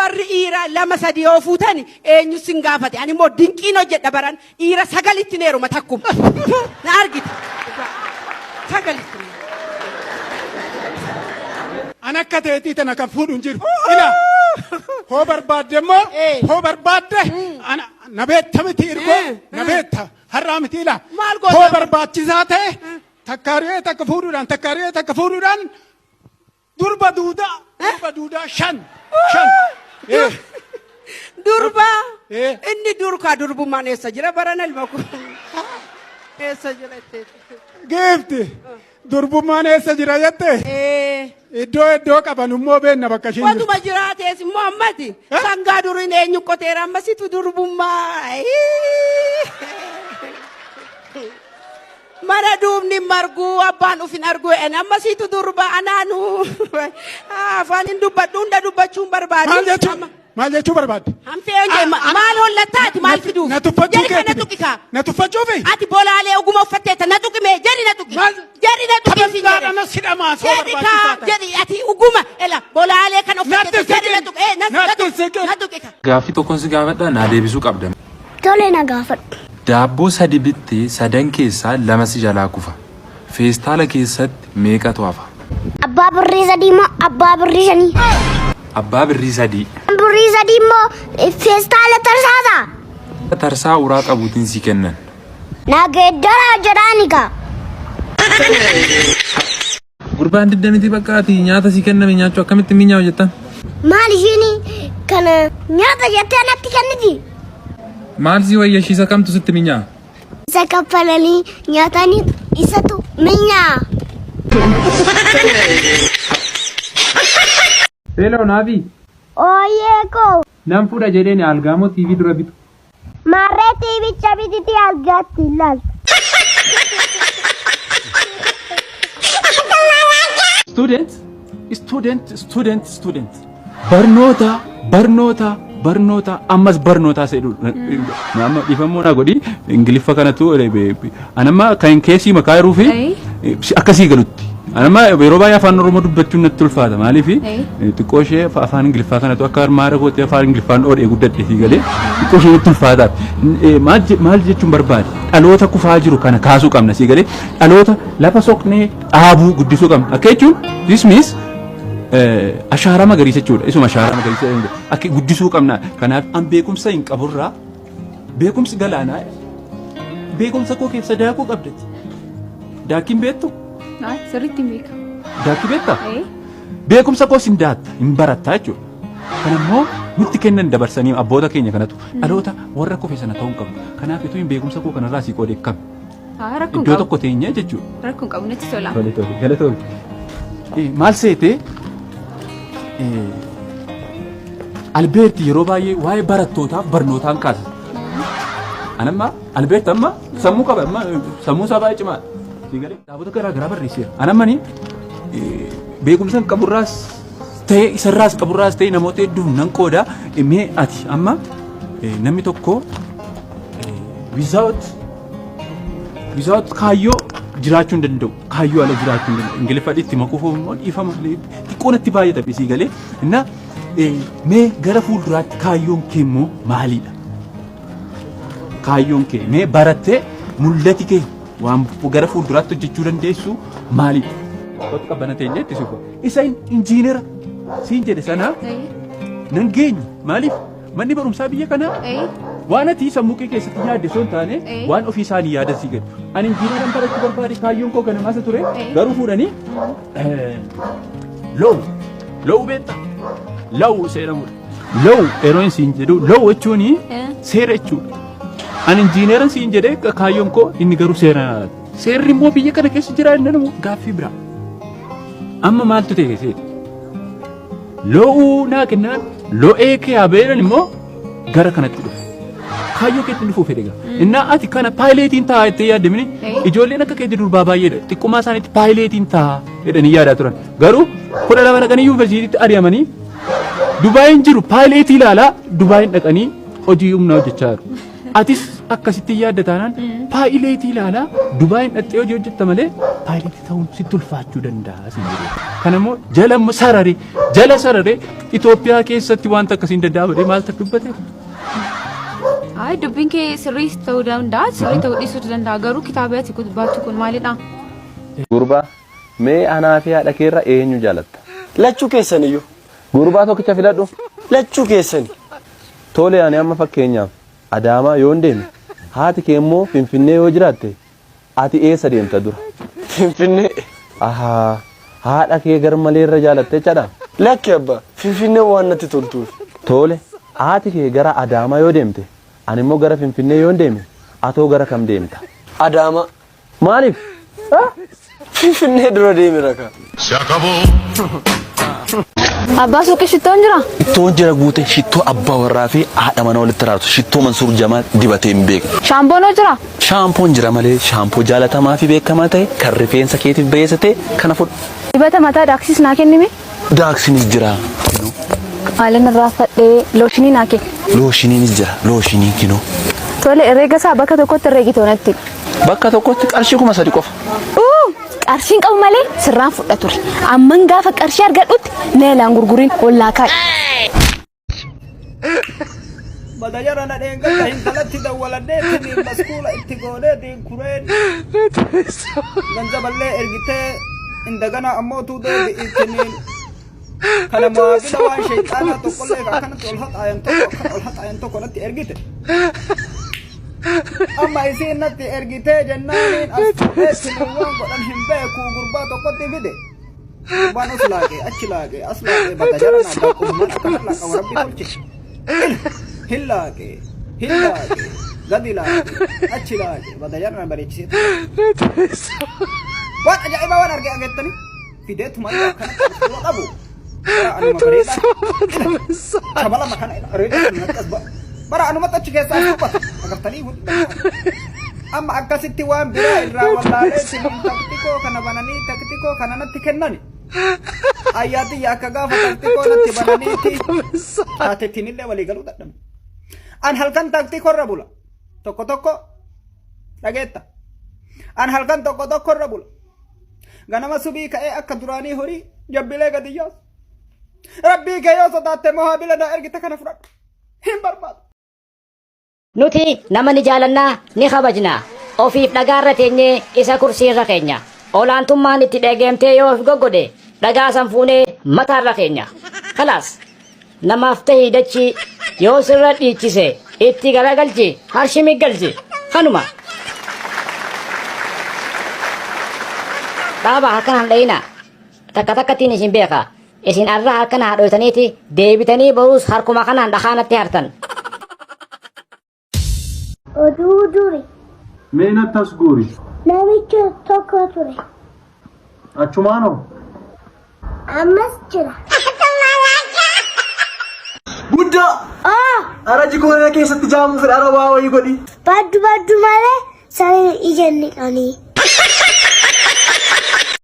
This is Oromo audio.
Warri dhiira lama sadi yoo fuutan eenyu sin gaafate? Ani immoo dinqiin hojjedha baran dhiira sagalitti heeruma takkuma. Na argita. Sagalitti. An akka teetii tana kan fuudhu hin jiru. Ila hoo barbaadde immoo hoo barbaadde ana na beetta miti irgoo na beetta har'aa miti ila Maal goota? Hoo barbaachisaa ta'e takka ari'ee takka fuudhuudhaan takka ari'ee takka fuudhuudhaan durba duudaa durba duudaa shan shan. Durba inni durkaa durbummaan eessa jira barana ilma koo? Eessa jira itti? Giifti durbummaan eessa jira jette? Iddoo iddoo qaban immoo beenna bakka isheen jirtu. Watuma jiraatees immoo ammati sangaa duriin eenyu qoteera ammasitu durbummaa. Mana duubni hin margu abbaan uf hin argu jedhan ammasiitu durba anaanu afaan hin dubbadhu hunda dubbachuu hin barbaadu. Maal jechuu maal jechuu barbaadde? Hanfee hojii maal hollattaati maal fiduuf? Na tuffachuu Jari kana keetti. tuqi kaa. Na tuffachuufi? Ati bolaalee oguma uffatteetta na tuqi mee jedhi na tuqi. Jedhi na tuqi siin jedhe. Kabajaadhaan si dhamaasoo Jedhi kaa barbaachisaa ta'e. jedhi ati uguma ela bolaalee kana uffatteetta Natti jedhi na siqin. tuqi. Eh, na na Natti tuqi siqin. na tuqi kaa. Gaaffii tokkon si gaafadha naa deebisuu qabda. Tole na gaafadhu. Daabboo sadi bittee sadan keessaa lama si jalaa kufa. Feestaala keessatti meeqatu hafa? Abbaa birrii sadii moo abbaa birrii shanii? Abbaa birrii sadii. Birrii sadii immoo feestaala tarsaasa. Tarsaa uraa qabuutiin si kennan. Na geeddaraa jedhaani kaa. Gurbaan didda miti bakka ati nyaata si kenname nyaachuu akkamitti minyaawu jettan? Maal ishiin kana nyaata jettee natti kenniti? Maal si wayya ishii isa kamtu sitti minyaa'a? Isa kaffalanii nyaatanii isatu minyaa'a. Hello Naafi. Ooyee koo. Nan fuudha jedheeni algaa moo TV dura bitu? Maarree tiivicha bititi algaatti ilaalta. Student, student, student, student. Barnoota, barnoota, barnoota, ammas barnootaa seedhu. Amma dhiifammoo naa godhi Ingiliffa kanatu anamma kan keessii makaa jiruu fi akkasii galutti. Anamma yeroo baay'ee afaan Oromoo dubbachuun natti ulfaata. Maaliif xiqqoo ishee afaan Ingiliffaa kanatu akka armaara kootti afaan Ingiliffaan dhoodhee guddadhe sii galee xiqqoo ishee natti ulfaata. Maal jechuun barbaade dhaloota kufaa jiru kana kaasuu qabna sii galee dhaloota lafa soqnee dhaabuu guddisuu qabna. Akka jechuun this means ashaaraa magariisa jechuudha. Isuma ashaaraa magariisa akka guddisuu qabna. Kanaaf an beekumsa hin qaburraa beekumsi galaanaa beekumsa koo keessa daakuu qabda. Daakkiin beektu? Ay, sirriitti hin beeka. Daakkii beektaa? Ee. Beekumsa koos hin daatta, hin barattaa jechuudha. Kan immoo nutti kennan dabarsanii abboota keenya kanatu dhaloota warra kufe sana ta'uu hin qabdu. Kanaaf utuu hin beekumsa koo kanarraa sii qoodee kam? Haa, rakkoo hin Iddoo qabu. tokko teenyee jechuudha. Rakkoo hin qabu natti tola. Tole tole galatoomi. Maal seete Albeerti yeroo baay'ee waa'ee barattootaaf barnootaan kaasa. Anamma Albeert amma sammuu qaba amma sammuu isaa baay'ee cimaadha. Sii galee kitaabota garaa garaa barreesseera. Anamma ni beekumsa hin qaburraas ta'e isarraas qaburraas ta'e namoota hedduuf nan qooda. Mee ati amma namni tokko without without kaayyoo jiraachuu hin danda'u. Kaayyoo ala jiraachuu hin danda'u. Ingiliffa itti makuuf immoo dhiifama xiqqoo natti baay'ata sii galee. Inna mee gara fuulduraatti kaayyoon kee immoo maalidha? Kaayyoon kee mee barattee mul'ati kee waan gara fuulduraatti hojjechuu dandeessu maalidha? Bakka qabbana teenyee itti suufa. Isa injiinera siin jedhe sana nan geenye maaliif manni barumsaa biyya kanaa waan ati sammuu kee keessatti yaadde osoo hin taane waan ofii isaanii yaadan sii gadi. Ani injiineran barachuu barbaade kaayyoon koo ganamaa isa ture garuu fuudhanii low low beektaa low isa jedhamudha. Low yeroo inni siin jedhu low jechuun seera jechuudha. Ani injiineran siin jedhee kaayyoon koo inni garuu seera naati. Seerri immoo biyya kana keessa jira inni namu gaaffii biraa. Amma maaltu ta'e seeti? Lo'uu naa kennaan lo'ee kee haa beelan immoo gara kanatti dhufe. Kaayyoo keetti dhufuu fedhe gaa. Innaa ati kana paayileetiin ta'a jettee yaadde mini ijoolleen akka keetti durbaa baay'eedha. Xiqqummaa isaaniitti paayileetiin ta'a jedhanii yaadaa turan. Garuu 12 dhaqanii yuunivarsiitiitti ari'amanii Dubaayin jiru paayileetii ilaalaa Dubaayin dhaqanii hojii humnaa hojjechaa jiru. Atis akkasitti yaadda taanaan paayileetii ilaalaa Dubaayin dhaqxee hojii hojjetta malee paayileetii ta'uun sitti ulfaachuu danda'a siin jedhu. Kana immoo jala immoo sararee jala sararee Itoophiyaa keessatti wanta akkasii hin danda'amu jedhee maaltu dubbate? Ay dubbiin kee sirrii ta'uu danda'a, sirrii ta'uu dhiisuu danda'a. Garuu kitaaba ati baattu kun maalidha? Gurbaa, mee anaa fi haadha keerra eenyu jaalatta? Lachuu keessaniyyuu. Gurbaa tokkicha filadhu. Lachuu keessani. Tole ani amma fakkeenyaaf Adaamaa yoon deeme haati kee immoo Finfinnee yoo jiraatte ati eessa deemta dura? Finfinnee. Ahaa haadha kee garmalee irra jaalatte jechaadha? Lakki abbaa, Finfinnee waan natti toltuuf. Tole haati kee gara Adaamaa yoo deemte ani immoo gara Finfinnee yoon deeme atoo gara kam deemta? Adaamaa. Maaliif? Finfinnee dura deemera kaa. Abbaa suuqii shittoon jira? Shittoon jira guute shittoo abbaa warraa fi haadha manaa walitti raarsu shittoo Mansuur Jamaal dibatee hin beekne. Shaampoon hoo jira? Shaampoon jira malee shaampoo jaalatamaa fi beekamaa ta'e kan rifeensa keetiif bayeessa ta'e kana fudhu. Dibata mataa daaksiis naa kennime. Daaksinis jira kinoo. Maalin irraa fadhee looshinii naa kenni. Looshiniinis jira looshiniin kinoo. Tole herreega isaa bakka tokkotti herreegi toonatti. Bakka tokkotti qarshii 3000 qofa. Uu! Qarshiin qabu malee sirraan fudha ture. Amman gaafa qarshii argadhutti na ilaan gurguriin ollaa kaa'i. Badayara na dheengadda hintalatti dawwaladheetiin maskuula itti gooneetiin kureen ganzaballee ergitee indagana ammootuu deebi'iitiniin kana maabila waan shayxaanaa tokkollee akkanatti ol haxaayan tokko akkana ol haxaayan tokko natti ergite. Amma isiin natti ergitee jennaaniin as fuudheetiin waan godhan hin beeku gurbaa tokkotti fide. Gurbaan os laaqee achi laaqee as laaqee bakka jara naa daakkumaan akkana laaqa warabbii tolche. Hin laaqee hin laaqee gadi laaqee achi laaqee bakka jara naa bareechisee. Waan ajaa'ibaa waan argee ageettanii fideetuma akkanatti fuula qabu. Bara anuma bareedaa. Shabalama kana bareedaa kan natti as ba'a. Bara anumatti achi keessaa as dubbata. Agartanii amma akkasitti waan biraa irraa wallaalee siniin taktikoo kana bananii taktikoo kana natti kennani. Ayyaatiyya akka gaafa taktikoo natti bananiiti taatettiin illee walii galuu dadhabne. An halkan taktikoo irra bula. Tokko tokko dhageetta. An halkan tokko tokko irra bula. Ganama subii ka'ee akka duraanii horii jabbilee gadi yaasu. Rabbii kee yoo sodaatte mohaabila naa ergite kana fudhadhu. Hin barbaadu. Nuti nama ni jaalanna, ni kabajna. Ofiif dhagaarra teenyee isa kursiirra keenya. Olaantummaan itti dheegeemtee yoo of goggodhe dhagaa san fuunee mataarra keenya. Kalaas namaaf tahi dachii yoo sirra dhiichise itti garagalchi harshimi galchi. Kanuma. Dhaaba harkaan hin dhayina. Takka takkattiin isin beeka. Isin arra harka na hadhoytaniiti deebitanii boruus harkuma kanaan dhakaa natti hartan. Oduu duri. Mee natti as guuri. Namicha tokko ture. Achumaanoo? Ammas jira. Guddaa! Ara jikoona keessatti jaamuu fedha ara waa wayii godhi. Baddu baddu malee sareen ija hin dhiqanii.